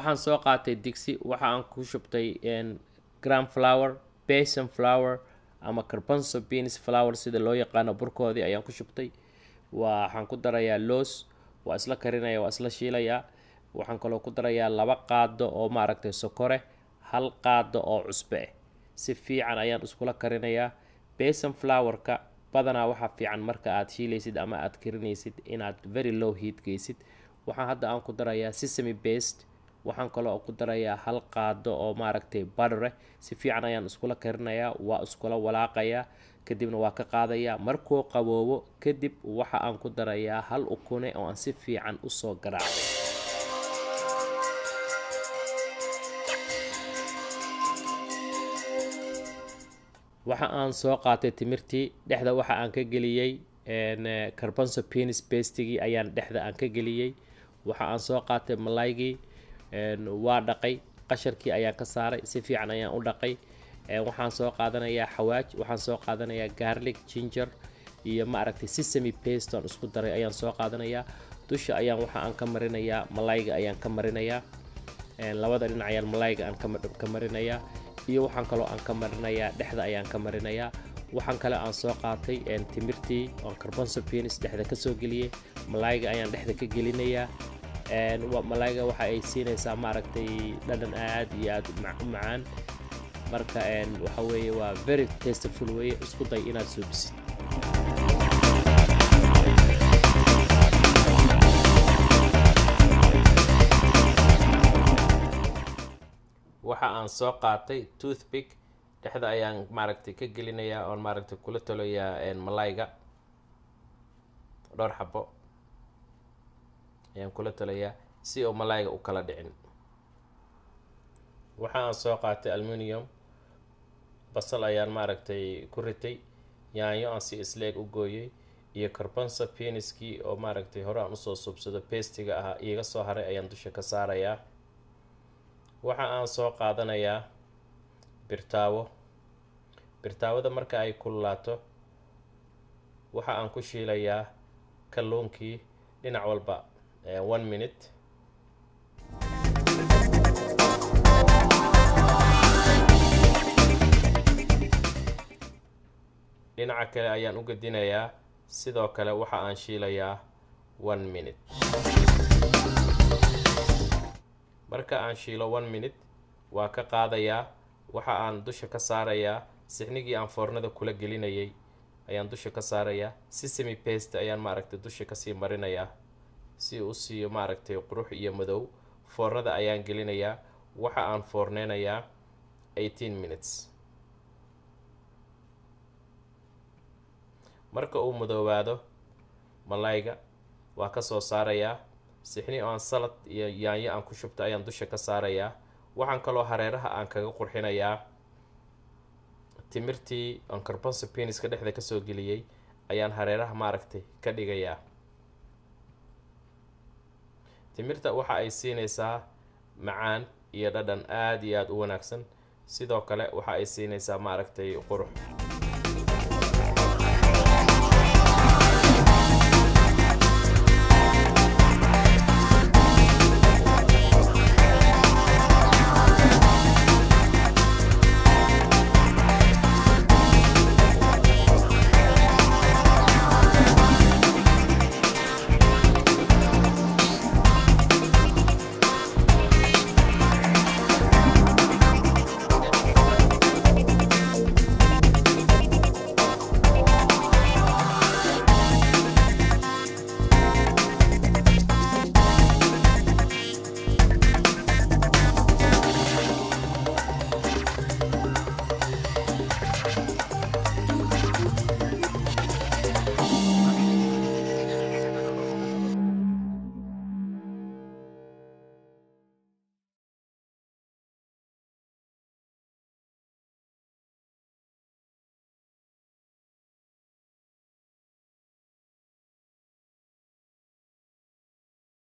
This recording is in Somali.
Waxaan soo qaatay digsi, waxa aan ku shubtay gram flour, besan flour ama carbanso beans flour sida loo yaqaano, burkoodii ayaan ku shubtay. Waxaan ku darayaa loos, waa isla karinaya, waa isla shiilayaa. Waxaan kaloo ku darayaa 2 qaado oo maaragtay sokore, 1 qaado oo cusbe ah. Si fiican ayaan iskula karinayaa. Besan flourka badanaa waxaa fiican marka aad shiilaysid ama aad karinaysid inaad very low heat geysid. Waxaan hadda aan ku darayaa sesame paste, waxaan kaloo ku darayaa 1 qaado oo maaragtay butter ah. Si fiican ayaan iskula karinayaa, waa iskula walaaqayaa, kadibna waa ka qaadayaa. Markuu qaboobo kadib waxa aan ku darayaa 1 ukune oo aan si fiican usoo garaacday. Waxa aan soo qaatay timirtii, dhexda waxa aan ka geliyey carbanso beans pastigii ayaan dhexda aan ka geliyey. Waxa aan soo qaatay malaygii, waa dhaqay, qasharkii ayaan ka saaray, si fiican ayaan u dhaqay. Waxaan soo qaadanayaa xawaaj, waxaan soo qaadanayaa garlic, ginger iyo maaragtay sesame paste aan isku daray ayaan soo qaadanayaa. Dusha ayaan waxa aan ka marinayaa malayga ayaan ka marinayaa, labada dhinac ayaan malayga aan ka marinayaa, iyo waxaan kaloo aan ka marinayaa dhexda ayaan ka marinayaa. Waxaan kale aan soo qaatay timirtii oon carbanso beans dhexda ka soo geliyey, malayga ayaan dhexda ka gelinayaa. Malayga waxa ay siinaysaa maaragtay dhadhan aad iyo aad u macaan. Marka waxa weeye waa very tasteful weeye, isku day inaad suubisid. Waxa aan soo qaatay toothpick, dhexda ayaan maaragtay ka gelinayaa oon maaragtay kula tolayaa malayga, dhowr xabo ayaan kula tolayaa si uu malayga u kala dhicin. Waxa aan soo qaatay aluminium, basal ayaan maaragtay ku ritay, yaanyo aan si isleeg u gooyey, iyo carbanso beanskii oo maaragtay hore aan usoo suubsado pastiga ahaa iiga soo haray ayaan dusha ka saarayaa. Waxa aan soo qaadanayaa birtaawo. Birtaawada marka ay kululaato waxa aan ku shiilayaa kalluunkii dhinac walba 1 minute. Dhinaca kale ayaan u gedinayaa, sidoo kale waxa aan shiilayaa 1 minute. Marka aan shiilo 1 minute waa ka qaadayaa, waxa aan dusha ka saarayaa sixnigii aan foornada kula gelinayay ayaan dusha ka saarayaa. Sesame paste ayaan maaragtay dusha kasii marinayaa si uu u siiyo maaragtay qurux iyo madow. Foornada ayaan gelinayaa, waxa aan foorneynayaa 18 minutes. Marka uu madoobaado malayga waa ka soo saarayaa, sixni oo aan salad iyo yaanyo aan ku shubto ayaan dusha ka saarayaa. Waxaan kaloo hareeraha aan kaga qurxinayaa timirtii aan carbanso beanska dhexda kasoo geliyey ayaan hareeraha maaragtay ka dhigayaa. Timirta waxa ay siinaysaa macaan iyo dhadhan aad iyo aad u wanaagsan, sidoo kale waxa ay siinaysaa maaragtay qurux.